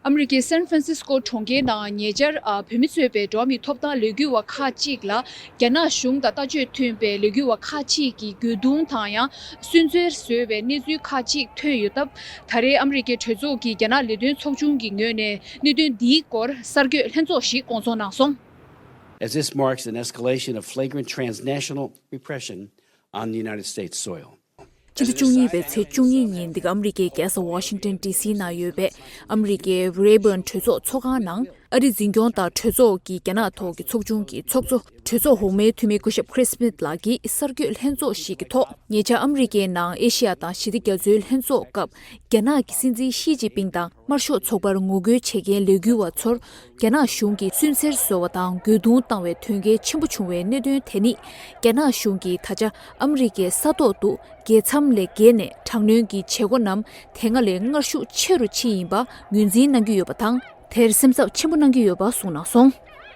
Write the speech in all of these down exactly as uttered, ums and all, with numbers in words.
ཨ་མི་རི་ཀའི་སན་ཧྥ་རན་སིས་ཀོ་གྲོང་ཁྱེར་ནང་ཉེ་ཆར་ཨ་བོད་མི་གཙོས་པའི་འགྲོ་བ་མིའི་ཐོབ་ཐང་ལས་འགུལ་བ་ཁག་ཅིག་ལ་རྒྱ་ནག་གཞུང་དང་ལྟ་སྤྱོད་མཐུན་པའི་ལས་འགུལ་བ་ཁག་ཅིག་གིས་རྒོལ་རྡུང་དང་ཡང་སུན་གཙེར་བཟོས་པའི་གནས་ཚུལ་ཁག་ཅིག་ཐོན་ཡོད་སྟབས། ད་རེས་ཨ་མི་རི་ཀའི་གྲོས་ཚོགས་ཀྱི་རྒྱ་ནག་ལས་དོན་ཚོགས་ཆུང་གི་ངོས་ནས་གནད་དོན་འདིའི་སྐོར་གསར་འགོད་ལྷན་ཚོགས་ཤིག་བསྐོང་ཚོགས་གནང་སོང་། As this marks an escalation of flagrant transnational repression on the United States soil. ཕྱི་ཟླ་བཅུ་གཉིས་པའི་ཚེས་བཅུ་གཉིས་ཉིན་འདི་ག་ཨ་མི་རི་ཀའི་རྒྱལ་ས་ཝ་ཤིང་ཏོན་ཌི་སི་ནང་ཡོད་པའི་ཨ་མི་རི་ཀའི་རེ་བྷརན་གྲོས་ཚོགས་ཚོགས་ཁང་ནང་ཨ་རིའི་འཛིན་སྐྱོང་དང་གྲོས་ཚོགས་ཀྱི་རྒྱ་ནག་ཐོག་གི་ཚོགས་ཆུང་གི་ཚོགས་གཙོ་གྲོས་ཚོགས་འོག་མའི་འཐུས་མི་སྐུ་ཞབས་ཁྲིས་སྨིད་ལགས་ཀྱིས་གསར་འགོད་ལྷན་ཚོགས་ཤིག་གི་ཐོག་ཉེ་ཆར་ཨ་མི་རི་ཀའི་ནང་ཨེ་ཤི་ཡ་དང་ཞི་བདེ་རྒྱ་མཚོའི་ལྷན་ཚོགས་སྐབས་རྒྱ་ནག་གི་སྲིད་འཛིན་ཞི་ཅིན་ཕིང་དང་དམར་ཤོག་ཚོགས་པར་ངོ་རྒོལ་བྱེད་མཁན་ལས་འགུལ་བ་ཚོར་རྒྱ་ནག་གཞུང་གིས་སུན་གཙེར་བཟོ་བ་དང་རྒོལ་རྡུང་བཏང་བའི་དོན་རྐྱེན་ཆེན་པོ་བྱུང་བའི་གནད་དོན་དེ་ནི། རྒྱ་ནག་གཞུང་གིས་ད་ཆ་ཨ་མི་རི་ཀའི་ས་ཐོག་ཏུ་རྒྱལ་མཚམས་ལས་བརྒལ་ནས་དྲག་གནོན་གྱི་བྱེད་སྒོ་རྣམས་དེ་སྔ་ལས་སྔར་ཤུགས་ཆེ་རུ་ཕྱིན་ཡིན་པ་ངོས་འཛིན་གནང་གི་ཡོད་པ་དང་། དེར་སེམས་འཚབ་ཆེན་པོ་གནང་གི་ཡོད་པ་གསུངས་གནང་སོང་།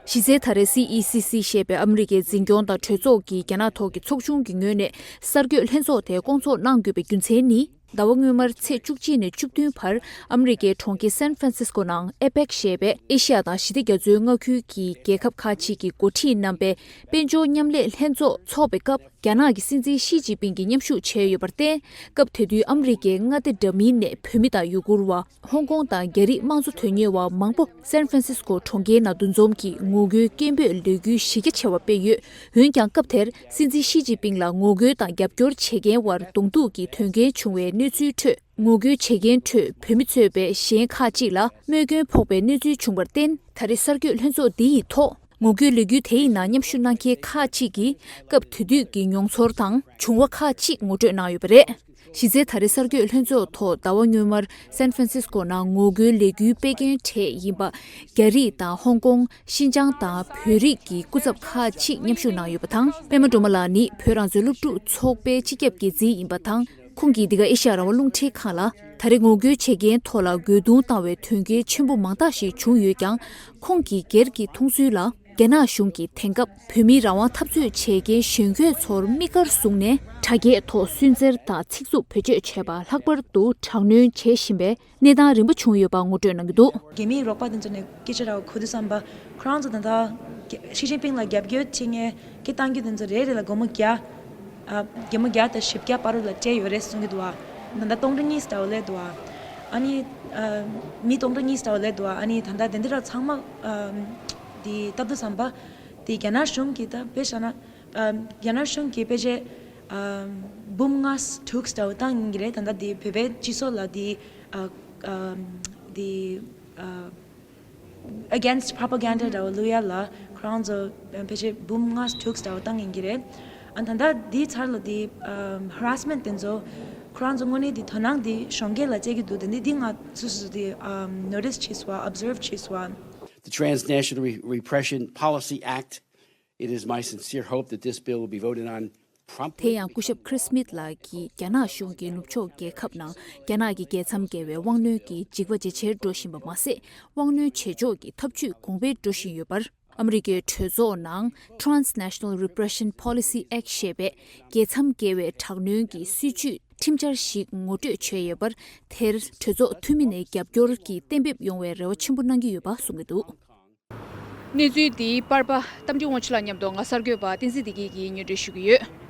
གཞི་རྩའི་ད་རེས་སི་ཨི་སི་སི་ཞེས་པའི་ཨ་མི་རི་ཀའི་འཛིན་སྐྱོང་དང་གྲོས་ཚོགས་ཀྱི་རྒྱ་ནག་ཐོག་གི་ཚོགས་ཆུང་གི་ངོས་ནས་གསར་འགོད་ལྷན་ཚོགས་དེ་བསྐོང་ཚོགས་གནང་དགོས་པའི་རྒྱུ་མཚན་ནི། ཟླ་བ་སྔོན་མར་ཚེས་བཅུ་གཅིག་ནས་བཅུ་བདུན་བར་ཨ་མི་རི་ཀའི་གྲོང་ཁྱེར་སན་ཧྥ་རན་སིས་ཀོ་ནང་ཨེ་པེག་ཞེས་པའི་ཨེ་ཤི་ཡ་དང་ཞི་བདེ་རྒྱ་མཚོའི་མངའ་ཁུལ་གྱི་རྒྱལ་ཁབ་ཁག་ཅིག་གི་འགོ་ཁྲིད་རྣམ་པའི་དཔལ་འབྱོར་མཉམ་ལས་ལྷན་ཚོགས་འཚོགས་པའི་སྐབས། རྒྱ་ནག་གི་སྲིད་འཛིན་ཞི་ཅིན་ཕིང་གིས་མཉམ་ཞུགས་བྱས་ཡོད་པར་བརྟེན། སྐབས་དེ་དུས་ཨ་མི་རི་ཀའི་མངའ་སྡེ་འདྲ་མིན་ནས་བོད་མི་དང་ཡུ་གུར་བ། ཧོང་ཀོང་དང་རྒྱ་རིགས་དམངས་གཙོ་དོན་གཉེར་བ་མང་པོ་སན་ཧྥ་རན་སིས་ཀོ་གྲོང་ཁྱེར་ནང་འདུ་འཛོམས་ཀྱིས་ངོ་རྒོལ་སྐད་འབོད་ལས་འགུལ་གཞི་རྒྱ་ཆེ་བ་སྤེལ་ཡོད། འོན་ཀྱང་སྐབས་དེར་སྲིད་འཛིན་ཞི་ཅིན་ཕིང་ལ་ངོ་རྒོལ་དང་རྒྱབ་སྐྱོར་བྱེད་མཁན་བར་གདོང་ཐུག་གི་དོན་རྐྱེན་བྱུང་བའི་གནས་ཚུལ་ཁྲོད། ངོ་རྒོལ་བྱེད་མཁན་ཁྲོད་བོད་མི་གཙོས་པའི་གཞན་ཁག་ཅིག་ལ་རྨས་སྐྱོན་ཕོག་པའི་གནས་ཚུལ་བྱུང་བར་བརྟེན། ད་རེས་གསར་འགོད་ལྷན་ཚོགས་འདི་ཡི་ཐོག་ངོ་རྒོལ་ལས་འགུལ་དེ་ཡི་ནང་མཉམ་ཞུགས་གནང་མཁན་ཁག་ཅིག་གིས་སྐབས་དེ་དུས་ཀྱི་མྱོང་ཚོར་དང་བྱུང་བ་ཁག་ཅིག་ངོ་སྤྲོད་གནང་ཡོད་པ་རེད། གཞི་རྩའི་ད་རེས་གསར་འགོད་ལྷན་ཚོགས་ཐོག་ཟླ་བ་སྔོན་མར་སན་ཧྥ་རན་སིས་ཀོ་ནང་ངོ་རྒོལ་ལས་འགུལ་སྤེལ་མཁན་གྲས་ཡིན་པ། རྒྱ་རིགས་དང་ཧོང་ཀོང་། ཤིན་ཅང་དང་བོད་རིགས་ཀྱི་སྐུ་ཚབ་ཁག་ཅིག་མཉམ་ཞུགས་གནང་ཡོད་པ་དང་། པད་མ་སྒྲོལ་མ་ལགས་ནི་བོད་རང་བཙན་སློབ་ཕྲུག་ཚོགས་པའི་སྤྱི་ཁྱབ་འགན་འཛིན་ཡིན་པ་དང་། ཁོང་གིས་འདི་ག་ཨེ་ཤ་ཡ་རང་དབང་རླུང་འཕྲིན་ཁང་ལ། ད་རེས་ངོ་རྒོལ་བྱེད་མཁན་ཐོག་ལ་རྒོལ་རྡུང་བཏང་བའི་དོན་རྐྱེན་ཆེན་པོ་མང་དག་ཞིག་བྱུང་ཡོད་ཀྱང་། ཁོང་གིས་སྒེར་གྱི་མཐོང་ཚུལ་ལ། རྒྱ་ནག་གཞུང་གིས་དེང་སྐབས་བོད་མིའི་རང་དབང་འཐབ་རྩོད་བྱེད་མཁན་གཞོན་སྐྱེས་ཚོར་དམིགས་བཀར་བཟུང་ནས། དྲ་རྒྱའི་ཐོག་སུན་གཙེར་དང་ཚིག་རྩུབ་བེད་སྤྱོད་བྱས་པ་ལྷག་པར་དུ་དྲག་གནོན་བྱེད་བཞིན་པའི་གནས་སྟངས་རིམ་པ་བྱུང་ཡོད་པ་ངོ་སྤྲོད་གནང་གི་འདུག་རྒྱ་མིའི་རོགས་པ་དེ་ཚོ་ནས་སྐད་ཆ་ར་གོ་དུས་ཙམ་པ། ཁོ་རང་ཚོ་ད་ལྟ་ཞི་ཅིན་ཕིང་ལ་རྒྱབ་སྐྱོར་བྱེད་མཁན་སྐད་བཏང་རྒྱུ་དེ་ཚོ་རེ་རེ་ལ་སྒོར་མོ་བརྒྱ། ཨ། སྒོར་མོ་བརྒྱ་དང་བཞི་བརྒྱ་བར་དུ་ལ་སྤྲད་ཡོད་རེད་གསུང་གི་འདུག་ཨ། ད་ལྟ་སྟོང་ཕྲག་གཉིས་འདྲ་བོ་སླེབས་འདུག་ཨ། ཨ་ནི། ཨ། མི་སྟོང་ཕྲག་གཉིས་འདྲ་བོ་སླེབས་འདུག་ཨ། ཨ་ནི་ད་ལྟ་དེ་འདི་ར་ཚང་མ། ཨ། དེ་སྟབས་བདེ་ཙམ་པ། དེ་རྒྱ་ནག་གཞུང་གིས་ད་དཔེ་བཞག་ན། ཨ། རྒྱ་ནག་གཞུང་གིས་ཕལ་ཆེར། ཨ། འབུམ་ལྔ་དྲུག་འདྲ་བོ་བཏང་ཡིན་གྱི་རེད། ད་ལྟ་དེ་བོད་པའི་སྤྱི་ཚོགས་ལ་དེ། ཨ། ཨ། དེ། ཨ། against propaganda འདྲ་བོ་བླུག་ཡ་ལ་ཁོ་རང་ཚོ་ཕལ་ཆེར་འབུམ་ལྔ་དྲུག་འདྲ་བོ་བཏང་ཡིན་གྱི་རེད། ཨ། ད་ལྟ་དེའི་ཚར་ལ་དེ། ཨ། harassment དེ་ཚོ་ཁོ་རང་ཚོ་དངོས་གནས་དེ་དོ་སྣང་དེ་གཞོན་སྐྱེས་ལ་སྤྲད་ཀྱི་འདུག་དེ་འདི་འདི་ང་སོ་སོ་དེ། ཨ། notice བྱས་སོང་། observe བྱས་སོང་། The Transnational Re- Repression Policy Act. It is my sincere hope that this bill will be voted on promptly. དེ་ཡང་སྐུ་ཞབས་ཁྲིས་སྨིད་ལགས་ཀྱིས་རྒྱ་ནག་གཞུང་གིས་ནུབ་ཕྱོགས་རྒྱལ་ཁབ་ནང་རྒྱ་ནག་གི་རྒྱལ་མཚམས་བརྒལ་བའི་དབང་གནོན་གྱི་འཇིགས་པ་ཇེ་ཆེར་འགྲོ་བཞིན་པ་མ་ཟད། དབང་གནོན་བྱེད་ཕྱོགས་ཀྱི་ཐབས་ཇུས་གོང་འཕེལ་འགྲོ་བཞིན་ཡོད་པར། ཨ་མི་རི་ཀའི་གྲོས་ཚོགས་ནང་Transnational Repression Policy Act ཞེས་པའི་རྒྱལ་མཚམས་བརྒལ་བའི་དྲག་གནོན་གྱི་སྲིད་ཇུས་ཁྲིམས་འཆར་ཞིག་ངོ་སྤྲོད་བྱས་ཡོད་པར། དེར་གྲོས་ཚོགས་འཐུས་མི་ནས་རྒྱབ་སྐྱོར་གྱི་གཏན་འབེབས་ཡོང་བའི་རེ་བ་ཆེན་པོ་གནང་གི་ཡོད་པ་གསུངས་ཀྱི་འདུག་གནས་ཚུལ་འདི་པར་པ་རྟ་མགྲིན་དབང་ཕྱུག་ལགས་མཉམ་དུ་ང་གསར་འགོད་པ་བསྟན་འཛིན་བདེ་སྐྱིད་ཀྱིས་སྙན་སྒྲོན་ཞུ་གི་ཡོད།